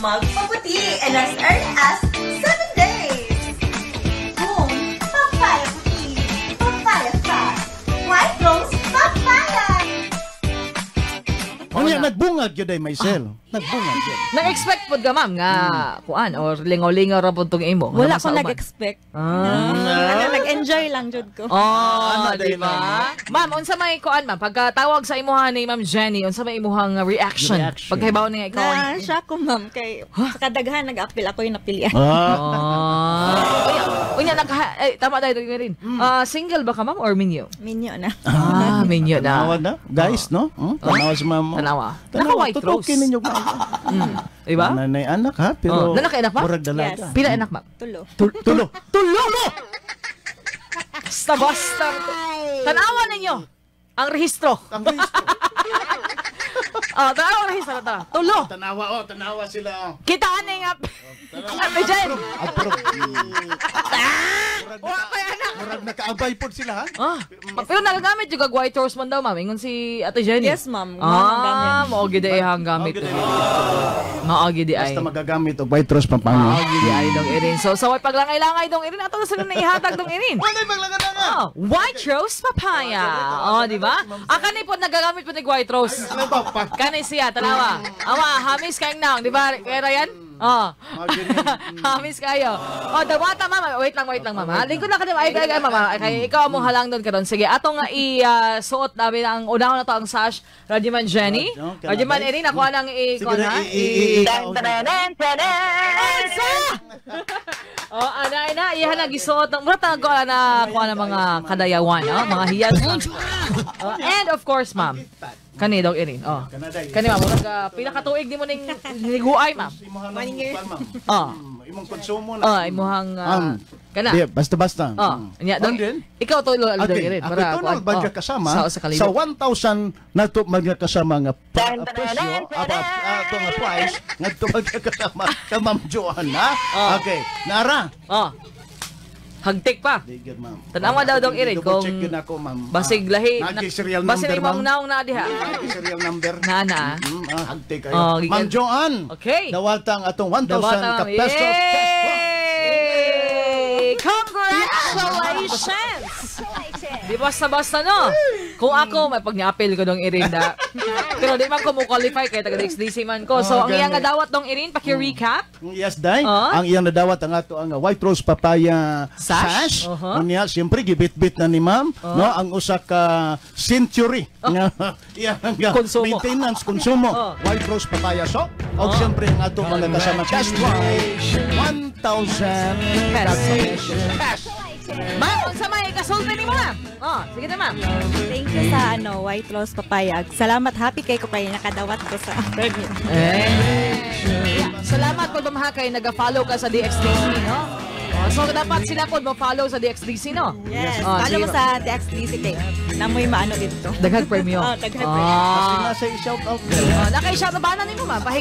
Magpaputi in as early as 7 days. Boom! Papaya puti. Papaya fast. White Rose Papaya. Unya nagbungag gyud ay Maisel. Nagbungag gyud. Nag-expect pod ka, ma'am, nga kuan or lingaw-lingaw ra pod tong imo? Wala Nga ko masa uban? Nag-expect. Ah. Ano, nag-enjoy lang jud ko. Oh, Ano, di dahil ba? Ma'am, unsa may kuan, ma'am? Pagkatawag sa imuha ni Ma'am Jenny, unsa may imuhang reaction? Reaction. Pagkahibaw niya ikaw Na siya ko, ma'am, kay sa kadaghan nag-apil ako yung napilian. Ah, Ah. Unya, unya nagka eh, tama tayo rin. Ah, single ba ka, ma'am, or minyo? Minyo na. Ah, minyo na. Tanawa na, guys, no? Tanawa si ma'am mo. Tanawa. Tanawa. Naka-white rose. Tutukin ninyo. Di ba? Nanay anak ha, pero Oh, nanay anak ba? Murag dalaga. Yes. Pila anak, ma'am? Tulo. Tulo. Tulo! Basta basta. Tanawa ninyo ang rehistro. Ang rehistro. Oh, tanawa ang rehistro tara. Tulo. Tanawa oh, tanawa sila oh. Kita ani nga. Ate Jen. Approve. Wa pa anak. Murag nakaabay pod sila ha. Ah, pero nagagamit yung white rose man daw, ma'am. Ingon si Ate Jenny. Yes, ma'am. Mao ang gamit. Ah, mao gid ay ang gamit. Mao gid ay. Mao gid ay. Basta magagamit og white rose pampanga. Mao gid ay dong Erin. So sa way paglangay-langay dong Erin, ato na sila naihatag dong Erin. Walay maglangan. Oh, white rose papaya. Oh, di ba? Ang kani po nagagamit po ni white rose. Ano ba pa? Kani siya, tanawa. Awa, hamis kayong naong, di ba? Kaya Ryan? Oh. Hamis kayo. Oh, dawata, mama. Wait lang, mama. Lingkod lang ka. Ay, ay, ay, mama. Ay, kay ikaw among halang doon karon. Sige, ato nga i-suot namin ang unahon na to ang sash. Radyoman Jenny. Okay, Radyoman na, Erin, ako nang i Sige kuha na, na. Ensa! Oh, ana na, iha na gisuot ng mura tag na kuha ng mga kadayawan, oh, mga hiyas. Oh, and of course, ma'am. Kani dog Erin. Oh. Kani, ma'am, murag pila ka tuig di mo ning niguay, ma'am? One year. Oh. Imong konsumo na. Oh, imuhang kana. Di, basta-basta. Oh, nya dog. One din? Ikaw to dog Okay, Erin ako para ito na kuan. Oh, magkakasama sa sa 1,000 na to magkakasama nga presyo, ito nga price, nga to magkakasama ka Ma'am Joanna. Oh. Okay, nara. Oh. Hagtik pa. Digid, ma'am. Tanawa daw dong Erin Double kung check yun ako, ma'am. Basig lahi. Nagi serial basig number, imong ma'am. naong na diha. Nagi serial number. Na na. Hagtik kayo. Oh, Ma'am Joanne. Okay. Dawata ang atong 1,000 Dawata, ka pesos cash prize. Yay! Congratulations! Di basta-basta, no? Kung ako, may pag-appeal ko dong Irin da. Pero di man ko mo qualify kay taga DXDC man ko. So, Oh, ang iyang gani. nga dawat dong Irin, paki-recap. Yes, day. Ah? Ang iyang nadawat ang ato ang White Rose Papaya Sash? Sash. Unya, siyempre gibit-bit na ni ma'am, no, ang usa ka century nga iyang nga Konsumo. maintenance konsumo. White Rose Papaya soap. Og siyempre ang ato mga kasama cash prize 1,000 pesos. Cash. Ma'am, unsa may kasulti nimo, ma'am? Oh, sige na, ma'am. Thank you sa ano, White Rose Papaya. Salamat, happy kay ko kay nakadawat ko sa premyo. Eh. Yeah. Salamat po, ma'am, ha, kay naga-follow ka sa DXDC, no? Oh, so dapat sila po mo-follow sa DXDC, no? Yes. Oh, Follow mo sige. sa DXDC kay namoy maano dito. Daghang premyo. Oh, daghang premyo. Kasi Ah. nasa i-shout out. Oh, naka-shout ba na nimo, ma'am? Pahi